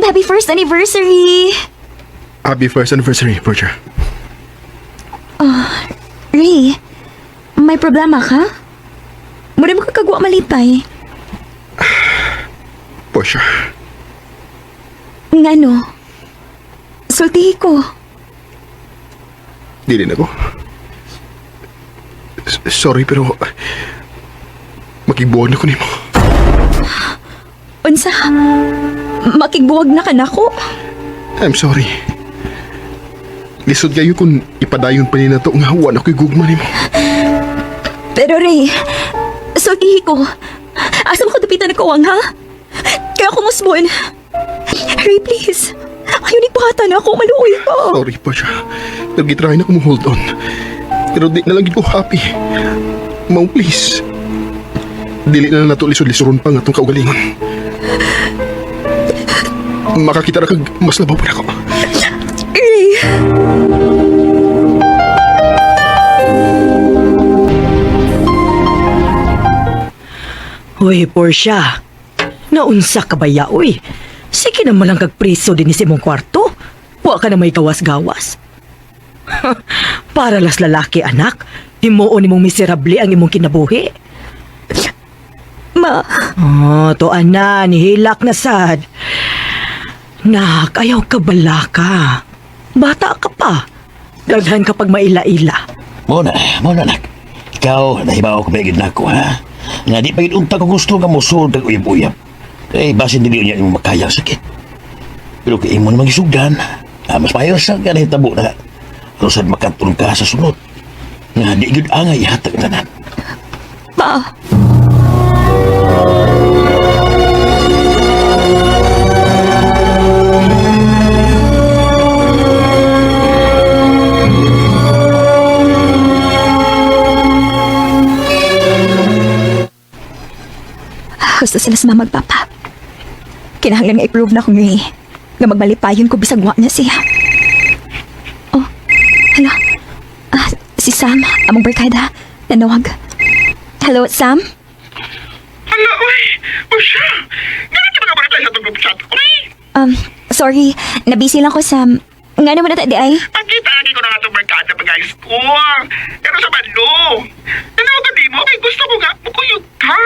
Happy first anniversary! Happy first anniversary, Portia. Ray, may problema ka? Mura mo kagwa malipay. Portia, Ngano? Sultihi ko. dili na ko. Sorry pero makigbuwag na ko nimo. Unsa? Makigbuwag na ka nako? I'm sorry. Lisod kayo kung ipadayon pa ni nato nga wa na ko'y gugma nimo. Pero Ray, sultihi ko. Asa mo kadupitan na kuwang, ha? Kaya ako musbon. Ray, please. Ayaw ni buhatan ako. Maluoy ko. Sorry, Portia. Pero gitry na ko mo hold on. Pero di na lang gid ko happy. Mau please. Dili na lang nato lisod-lisoron pa nga atong kaugalingon. Makakita ra kag mas labaw pa nako. Ray! Hoy, Portia. Naunsa ka ba ya, uy? Sige naman lang kagpriso din sa imong kwarto. Wa ka na may gawas-gawas. Para las lalaki, anak. Himuon nimong miserable ang imong kinabuhi. Ma, Oh, to ana, nihilak na sad. Nak, ayaw ka balaka. Bata ka pa. Daghan kapag maila-ila. Muna, muna nak. Ikaw, nahibaw ko ba na ako, ha? Nga di pa gid unta ko gusto nga musulod kag uyab-uyab. Eh, basin dili niya imong makaya ang sakit. Pero kay imo namang gisugdan, ah, mas maayo sa ka nahitabo na. Pero sad makatulong ka sa sunod. Nga di gyud angay ihatag ang tanan. ma. Gusto sila sa mama magpapa. Kinahanglan nga i-prove na kong Ray. Nga magmalipayon ko bisag wa na siya. Oh, hala. Ah, si Sam, among barkada. Nanawag. Hello, Sam? Hala, uy! Portia! Ganito ba ka ba sa itong group chat? Uy! Sorry, nabisi lang ko, Sam. Nga naman na di ay. Pagkita lagi ko na nga itong barkada pag high school. Pero sa bando. Nanawag ka di mo, kay gusto ko nga, bukuyog ka.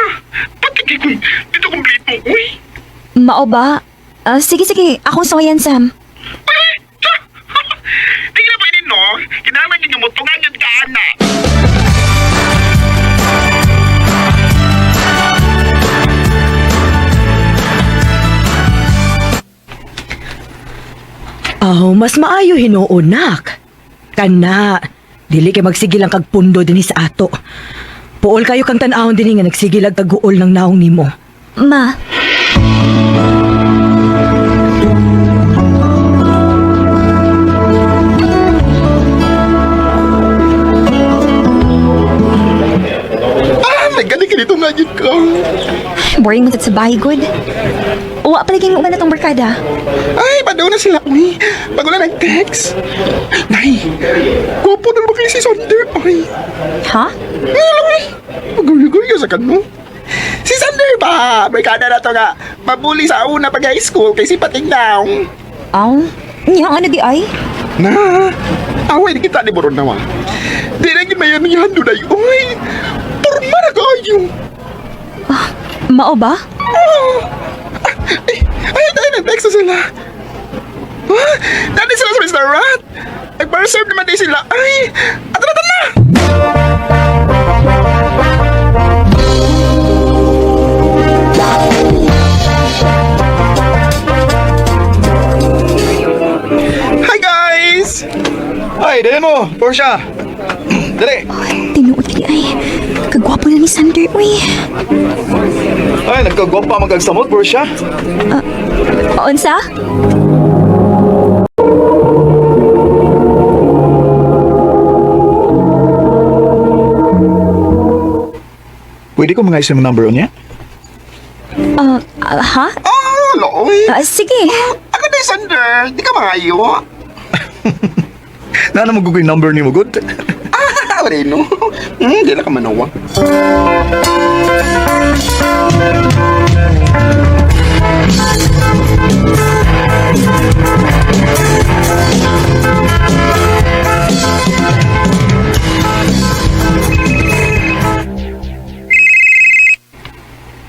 Pati kung dito complete mo, uy. Mao ba? Ah, sige, sige. Akong sawayan, Sam. Uy, uy! Ha! Di na pwede, no? Kinahanglan yun yung mutungan yun ka, ana. Oh, mas maayo hinuon, nak. Kana, dili kay magsigil ang kagpundo dinhi sa ato. Puol kayo kang tan-awon dinhi nga nagsigil ag kaguol ng naong nimo. Ma, Ah, naggaling ka dito nga yun ko. boring mo sa bahay, good. Uwa pala yung uban na tong barkada. Ay, padaw na sila, uy. Bago na nag-text. Nay, gwapo na naman kayo si Sander, uy. Ha? Ano, uy? Maguyo-guyo sa kano. Si Sander ba? Barkada na to nga. Mabuli sa una pag high school kay si Pating daw. Aw, niya ano di ay? Na, away ni kita ni Boron nawa. Di na ginayan niya dunay, uy. Porma na kayo. Mao ba? Oh. Ay, ay, ay, nag-text na sila. Ah, nandun sila sa Mr. Rat. Nag-serve naman din sila. Ay, ato na, na. Hi guys! Ay, dali mo, Portia. Dali. Tinuod di ay. Kagwapo na ni Sander, uy. Ay, nagkagwapa magagsamot, Portia. Unsa? Pwede ko mga isang number niya? Ah, ah, ha? Oh, loy. Ah, sige. Ako na Sander. Di ka maayo. Nana mo yung number ni mo, good? Ah, wala no. Di na ka manawa.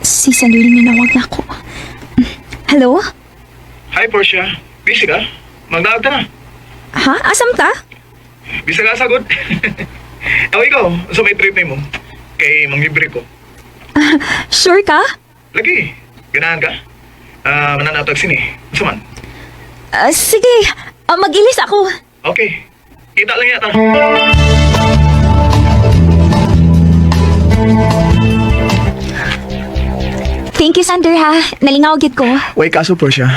Si Sanderling nanawag na ako. Hello? Hi, Portia. Busy ka? Magdaag ta na. Ha? Asam ta? Busy ka sagot. Ako ikaw, sa may trip nimo. Kay manglibre ko. Sure ka? Lagi, ganahan ka? Ah, mananatag sini. Unsa man? Ah, sige, mag-ilis ako. Okay. Kita lang yata. Thank you, Sander, ha. Nalingaw gid ko. Way kaso, Portia.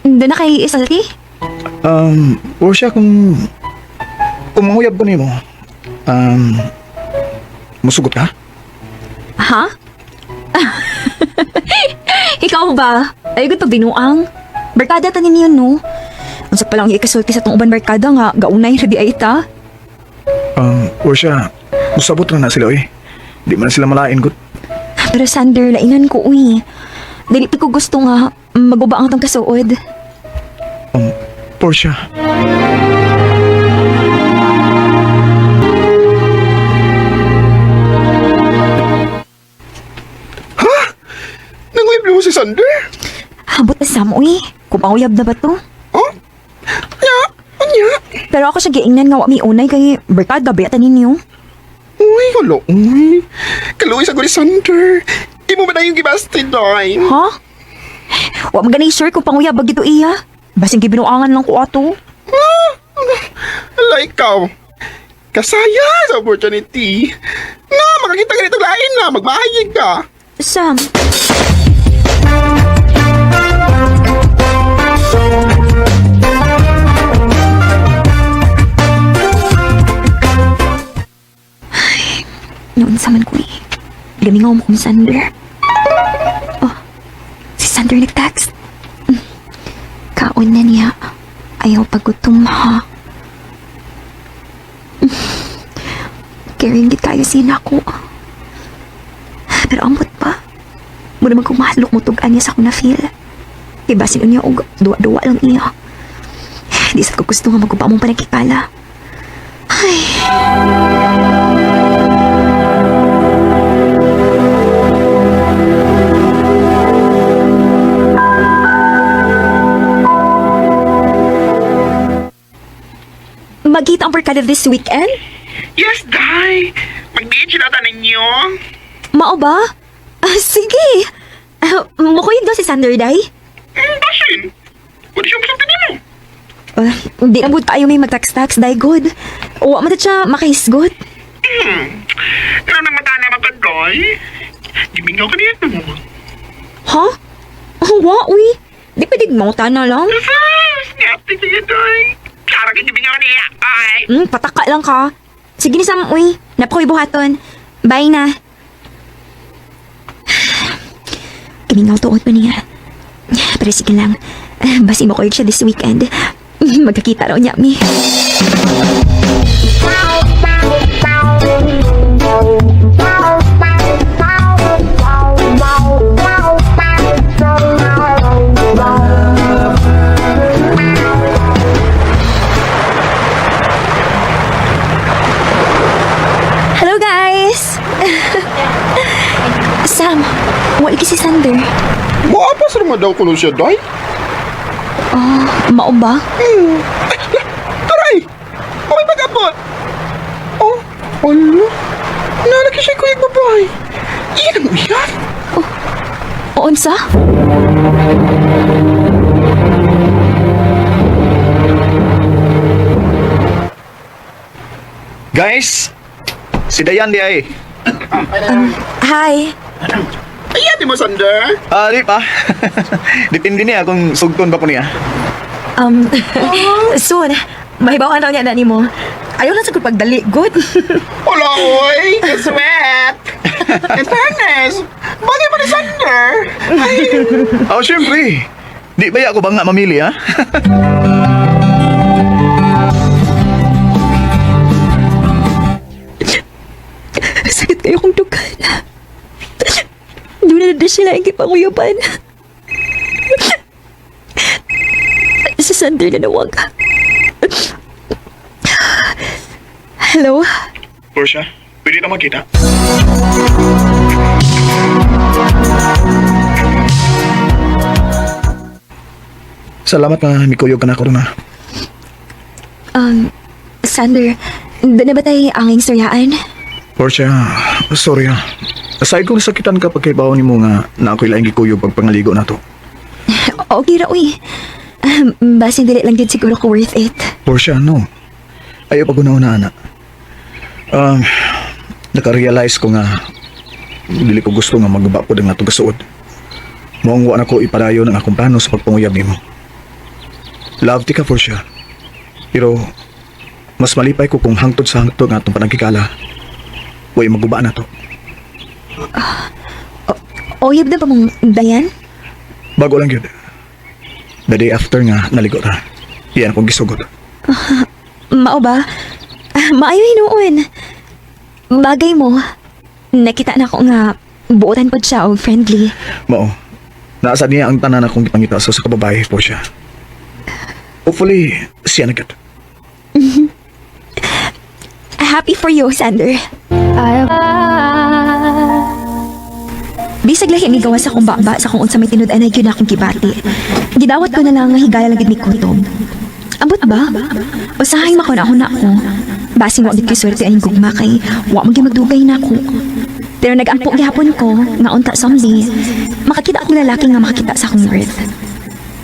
Doon na kay isalti? Portia, kung manguyab ko nimo, musugot ka? Ha? Ikaw ba? Ay, gud pag binuang. Barkada ta ninyo, no? Unsa pa lang ikasulti sa tong uban barkada nga, gaunay ra di ay ta. Portia, musabot na na sila, oy. Di man na sila malain, gud. Pero Sander, lainan ko, uy. Dili pa ko gusto nga maguba ang tong kasuod. Portia. Nanguyab mo si Sander? Habot na Sam, uy. Kumanguyab na ba to? Oh? Nya? Anya? Pero ako siya giingnan nga wa mi unay kay barkada ba ta ninyo? Uy, hala, uy. Kaluoy sa ko ni Sander. Imo ba na yung gibasted, Day? Ha? Wa man gani sure kung panguyab ba gito iya. Basing gibinuangan lang ko ato. Hala, ikaw. Kasaya sa opportunity. Na, makakita ka nitong lain na. Magmahayag ka. Sam, Ay, noon sa man ko eh. Gamingaw mo kong Sander. Oh, si Sander nag-text. Kaon na niya. Ayaw pagutom ha. Caring gid kayo siya nako. Pero ambot pa. Muna man kung mahalok mo tugan niya sa akong na-feel. Kay basin unya og duwa-duwa lang iya. Di sa ko gusto nga maguba mong panagkikala. Ay. Magkita ang barkada this weekend? Yes, Day. Mag-beach na ninyo. Mao ba? Ah, sige. Mukuyin daw si Sander, day. Basin. Pwede siyang pasulti nimo. Hindi na good tayo may mag-text-text, day good. Wa man ta siya makahisgot. Pero nang mata naman ka, Day. Gimingaw ka niya mo. Ha? Oh, wa, uy. Di pwede mauta na lang. Sus! Ngati siya, Day. Kara ka gimingaw niya. Ay! Pataka lang ka. Sige ni Sam, uy. Napakoy buhaton. Bye na. Kimingaw tuod pa niya. Pero sige lang. Basi mo siya this weekend. Magkakita raw niya, mi. Hello, guys! Sam, wala si Sander. Maapas naman daw kuno siya, Day. Mao ba? Taray! Okay pag-abot! Oh, alo? Nalaki siya kuyag babae. Iyan ang uyan. Oonsa? Guys, si Dayan di ay. Hi. Ayan di mo, Sander. Ah, di pa. Depende niya kung sugton ba ko niya. Soon, mahibawan raw niya na nimo. Ayaw lang sa kong pagdali, good. Hola, oy! Kaswet! In fairness, bagay pa ni Sander. Ay, Oh, syempre. Di ba ako ba nga mamili, ha? Sakit kayo kong dugan. Doon na na sila ang gipanguyaban. Sa Sander na nawag. Hello? Portia, pwede na magkita? Salamat nga, mikuyog ka na ako na. Sander, doon na ba tayo ang istoryaan? Portia, sorry ah. Aside kung nasakitan ka pagkaibaw ni mo nga na ako'y laing gikuyog pagpangaligo na to. Okay ra, uy. Basin dili lang din siguro ko worth it. Portia, no. Ayaw pag una ana. Um, naka-realize ko nga dili ko gusto nga magbaba po ng atong kasuod. Moong wa na ko ipadayon ang akong plano sa pagpanguyab nimo. Love ti ka, Portia. Pero mas malipay ko kung hangtod sa hangtod nga atong panagkikala. Way maguba na to. Oyab na ba mong Dayan? Bago lang yun. The day after nga naligo ta. Iyan akong gisugot. Mao ba? Maayo hinuon. Bagay mo. Nakita na ko nga buotan pod siya og friendly. Mao. Naasa niya ang tanan akong gipangita sa kababae po siya. Hopefully, siya na gyud. Happy for you, Sander. Bisag lahi ni gawas akong baba sa kung unsa may tinud-anay gyud akong gibati. Gidawat ko na lang nga higala lang gid ni kutob. Ambot ba? Usahay makuna-huna ko. Basing wa gid koy swerte aning gugma kay wa man gyud magdugay nako. Pero nag-ampo gihapon ko nga unta someday makakita akong lalaki nga makakita sa akong worth.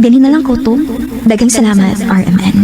Dinhi na lang ko to. Daghang salamat, RMN.